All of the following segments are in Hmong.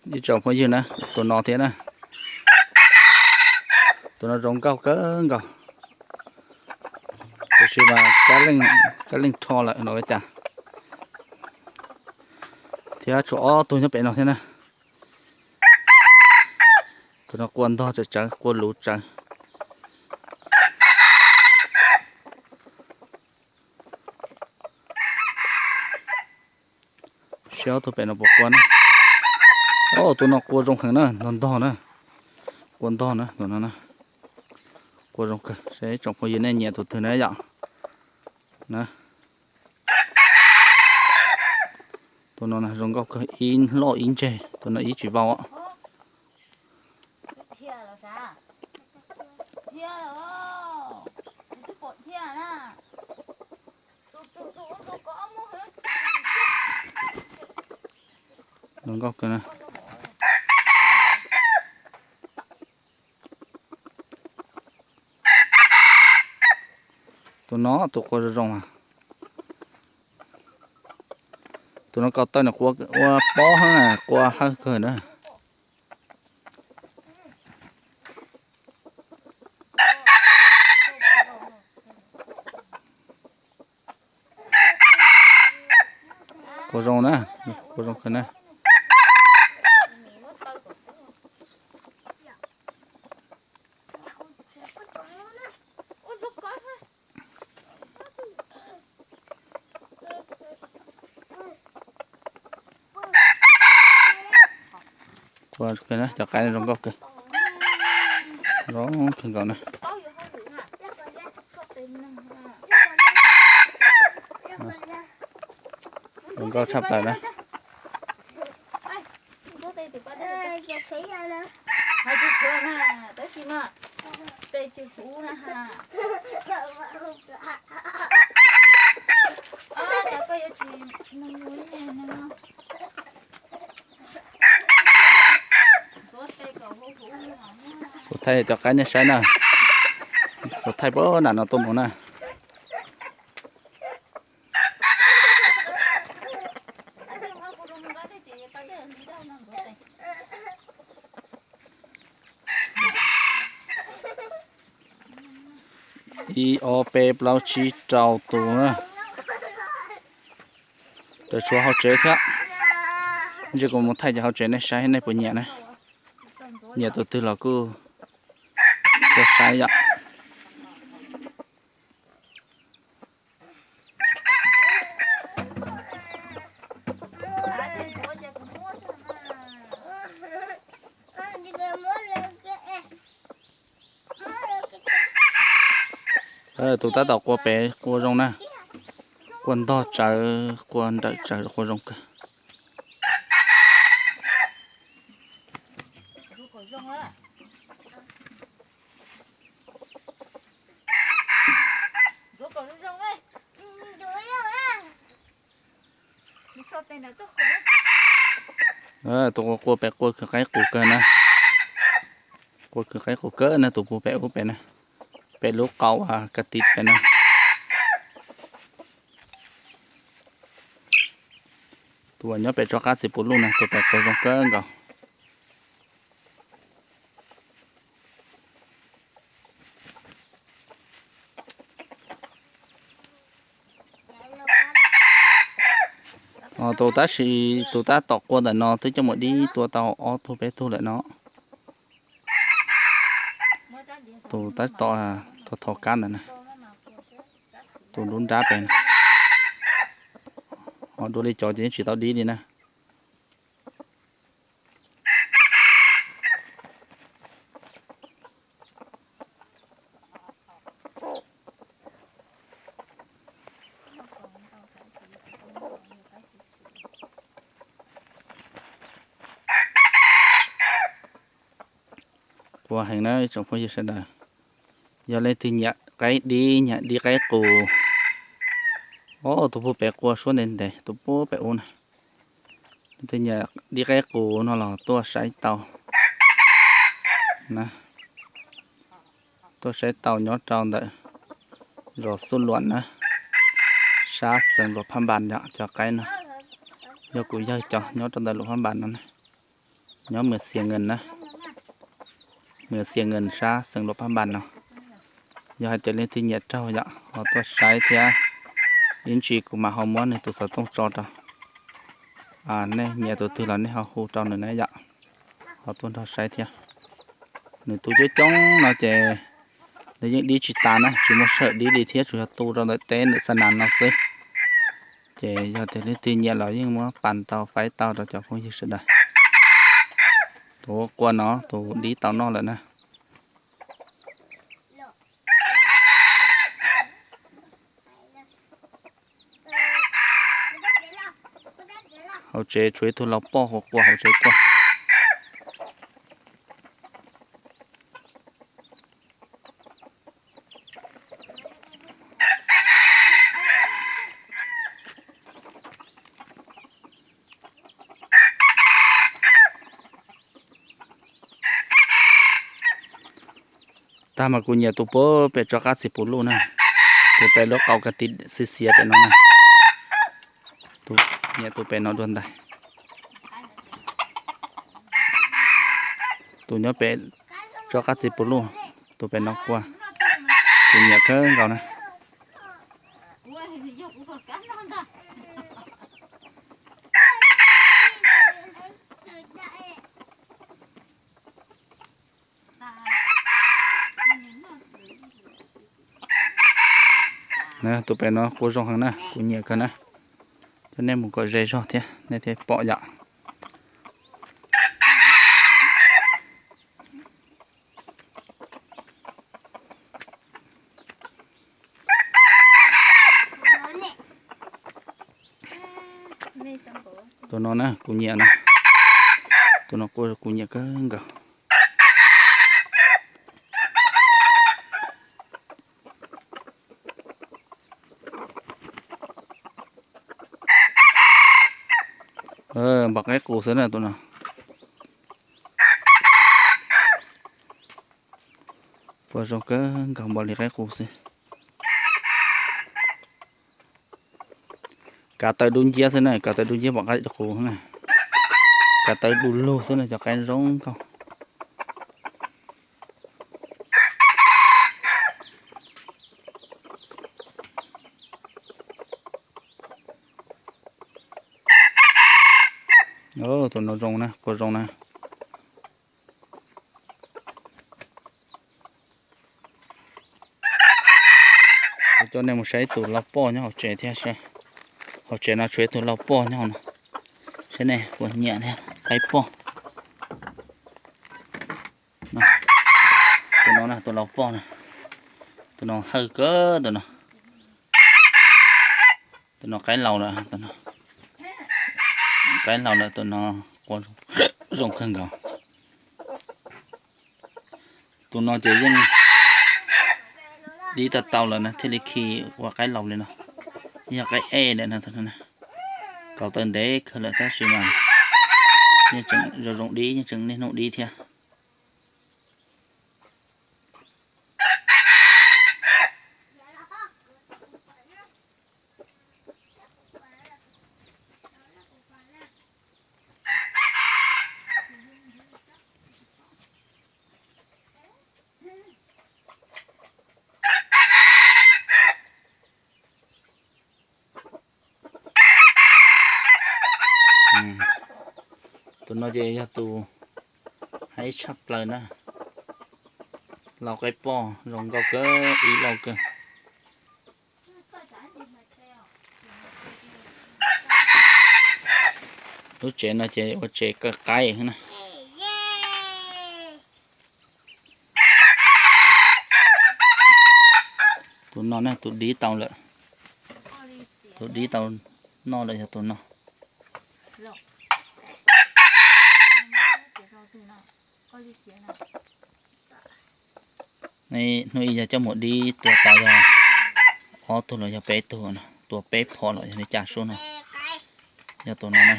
Ib tsoom phooj ywg na, tus no thiab na, tus no zoo nkauj kawg nkaus, tiam sis mas kab leej rho lawm no ua cas. Thiab tshuav ob tug nyob pem no thiab na. Tus no qua ntog tsawv tsawv, qua luv tsawv. Saib ob tug pem no puas qua na. Tus no qua zoo heev na, ntog ntog na. Qua ntog na, tus no na. Qua zoo kawg, saib tsoom phooj ywg nej nyiam tus twg na yom. Na, tus no zoo nkauj kawg, ib loj ib ntseg, tus no ib tsis vau os. Zoo nkauj kawg na. Tus no tus qua zoo zoo. Tus no ko taw nws qua ua pob hab, qua hawb kawg na. Qua zoo na, qua zoo kawg na. Qua kawg na, cov qaib no zoo nkauj kawg, zoo kawg nkaus na. Zoo nkauj tshaj plaws na. Kuv thaij cov qaib nej saib na. Kuv thaij puag nram no tuaj mus na. Ib ob peb plaub tsib rau tus na. Raws tshuav hauv tsev thiab. Ntsia kuv mus thaij cov hauv tsev nej saib nej puas nyiam na. Nyiam tus twg los kuj tuaj saib yom. Tus tab tom qua pem qua zoo na. Qua ntog tsawv, qua nrawm tsawv, qua zoo kawg. Tus qua qua pem qua khwv qaib qus kawg na. Qua khwv qaib qus kawg na, tus puag pem ub pem na. Pem lub qau ka tiv pem na. Tus uas nyob pem tso qab txiv puv luj na, tus pem qua zoo kawg nkaus. Tus tab sis tus tab tom qua ntawm no twb coj mus dib tua tau ob tug peb tug lawm no. Tus tab tom thov thov kab ntawm na, tus nruab nrab pem na. Ho dua li cov ces yeej tsis tau dib li na. Qua heev na tsoom phooj ywg sawv daws. Yog leej twg nyiam qaib dib, nyiam dib qaib qus, o, tus puag pem qua suab ntev ntev, tus puag pem ub na. Leej twg nyiam dib qaib qus no los tuaj saib tau na. Tuaj saib tau nyob rau ntawm zos Xub Luam na, sab xeev Luam Phaj Npas yom. Cov qaib no yog kuv yawg cov nyob rau ntawm Luam Phaj Npas no na. Nyob Mường Xiêng Ngần na, Mường Xiêng Ngần sab xeev Luang Prabang no. Yog hais tias leej twg nyiam raug yom ho tuaj saib thiab, ib ntsis kuv mam ho muab nws tus xov tooj tso rau. Nej nyiam tus twg los nej ho hu rau nws na yom, ho tuaj nrog saib thiab. Nws tus coob coob no ces nws yeej dib tsis tas na, tsis muaj sij hawm dib li thiab, tsuas yog tu rau ntawm teb ntawm xa nas no xwb. Ces yog tias leej twg nyiam los yeej muab pab tau faib tau rau cov phooj ywg sawv daws. Tus qua no tus dib tau noj lawm na. Hauv tsev tshuav ib tug laus poj qua hauv tsev qua. Tag mas kuv nyiam tus pem tso qab txiv puv luj na, tus pem lub qau ka ti xiv xiav pem no na. Nyiam tus pem no dua ntais. Tus nyob pem tso qab txiv puv luj, tus pem no qua, kuv nyiam kawg nkaus na. Tus pem no qua zoo heev na, kuv nyiam kawg na. Coj nej mus kom ze zog thiab nej thiaj pom yom. Tus no na kuv nyiam na, tus no kuj kuv nyiam kawg nkaus. Npam qaib qus xwb na tus no. Qua zoo kawg nkaus npaum li qaib qus xwb. Kav tawv dub nciab xwb na, kav tawv dub nciab npam qaib qus na. Kav tawv du lug xwb na, cov qaib zoo nkauj. Tus no zoo na, qua zoo na. Kuv coj nej mus saib tus lau poj nyob hauv tsev thiab. Hauv tsev no tshuav ib tug lau poj nyob hauv no, saib nej puas nyiam thiab. Qaib poj. Tus no na, tus lau poj na, tus no hawj kawg tus no. Tus no qaib laus lawm, qaib laus lawm, tus no qua zoo kawg nkaus. Tus no ces yeej dib tau tau lawm na thiaj li khi ua qaib laus li no. Yog qaib ej lawm no, kaus taw ntev kawg lawm tab sis mas yeej tseem zoo zoo dib, yeej tseem niaj hnub dib thiab. Tus no ces yog tus haib tshaj plaws na. Lau qaib poj zoo nkauj kawg, ib lauj kawg. Lub tsev no ces ua tsev kaw qaib na. Tus no na, tus dib tau lawm. Tus dib tau noj lawm yog tus no. Hnub ib yog coj mus dib tua tau yog ob tug los yog peb tug, tua peb phom los yog li cas sub no. Yog tus no na.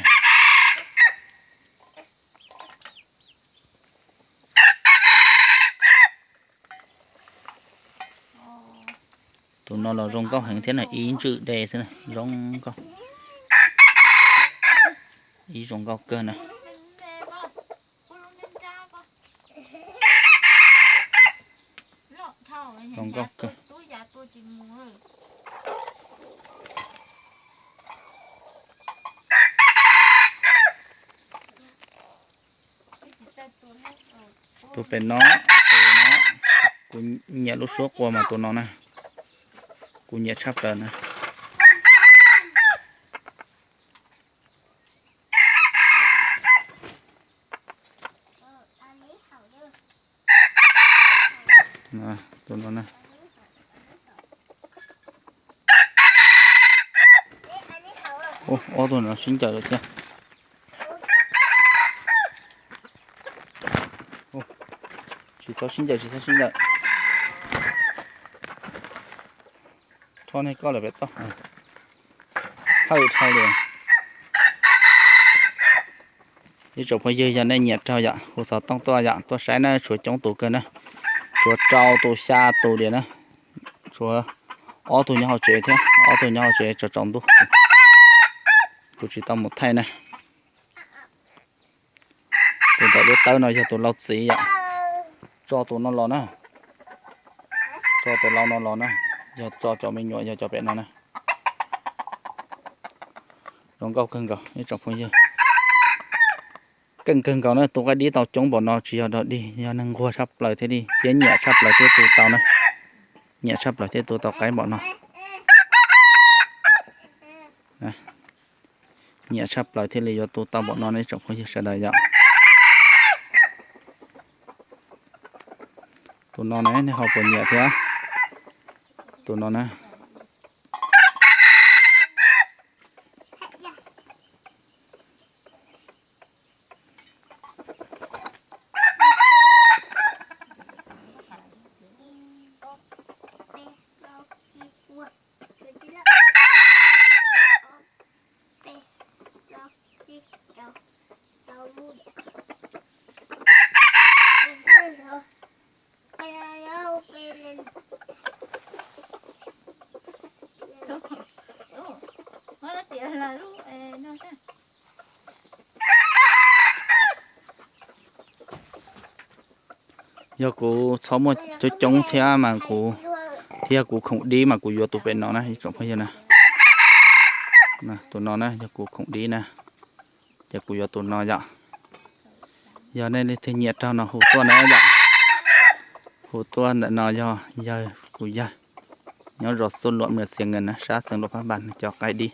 Tus no los zoo nkauj heev thiab na, ib ntswm de xwb na, zoo nkauj. Ib zoo nkauj kawg na. Zoo kawg. Tus pem no, tus no, kuv nyiam lub suab qua mas tus no na, kuv nyiam tshaj plaws na. Tus no na. Ub, ob tug no sib ncaws lawm thiab. Tsis txhob sib ncaws, tsis txhob sib ncaws. Rho nej koj lawm pem toj. Hawj dhau li. Ib tsoom phooj ywg, yog nej nyiam raug yom, hu xov tooj tuaj yom, tuaj saib na, tshuav coob tus kawg na, tshuav rau tus xya tus diam na, tshuav ob tug nyob hauv tsev thiab, ob tug nyob hauv tsev tsaus tsaus ntuj, kuv tsis tau mus thaij na. Tus ntawm lub tawb no yog tus lau txiv yom, tso tus no los na, tso tus lau no los na, yog tso cov me nyuam yog cov pem no na. Zoo nkauj kawg nkaus ib tsoom phooj ywg. Keej kawg nkaus na, tus qaib dib tau coob npaum no tsis yog dog dig, yog neeg nquag tshaj plaws thiaj li thiab nyiam tshaj plaws thiaj tu tau na. Nyiam tshaj plaws thiaj tu tau qaib npaum no. Nyiam tshaj plaws thiaj li yuav tu tau npaum no ne ib tsoom phooj ywg sawv daws yom. Tus no ne nej ho puas nyiam thiab? Tus no na. Yog kuv txhob muaj coob coob thiab mas kuv, thiab yog kuv khoom dib mas kuv yuav tus pem no na ib tsoom phooj ywg na. Tus no na yog kuv khoom dib na, ces kuv yuav tus no yom. Yog nej leej twg nyiam raug no hu tuaj na yom. Hu tuaj ntawm no yog yawg, kuv yawg, nyob zos Xub Luam, mws Xias Nkees na, sab xeev Luam Phab Npas, cov qaib dib.